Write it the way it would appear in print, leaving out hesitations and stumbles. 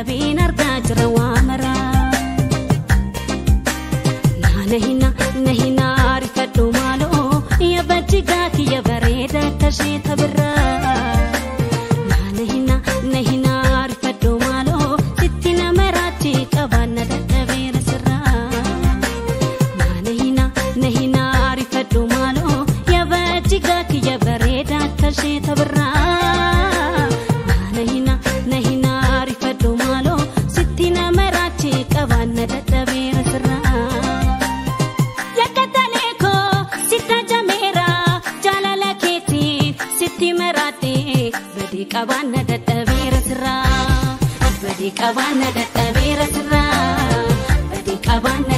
dadhabeen argaa jira waa maraa. Nahina nahina rifadhu maaloo yabajigaa kiyya bareeda akka ishee tabirraa. Nahina nahina rifadhu maaloo sitti nama raachi qabaanna dadhabeera sirraa. Nahina nahina rifadhu maaloo yabajigaa kiyya bareeda akka ishee tabirraa. Nahina nahina rifadhu maaloo sitti nama raachi qabaanna dadhabeera sirraa. Badii qabaanna dadhabeera sirraa. Badii qabaanna dadhabeera sirraa. Badii qabaanna.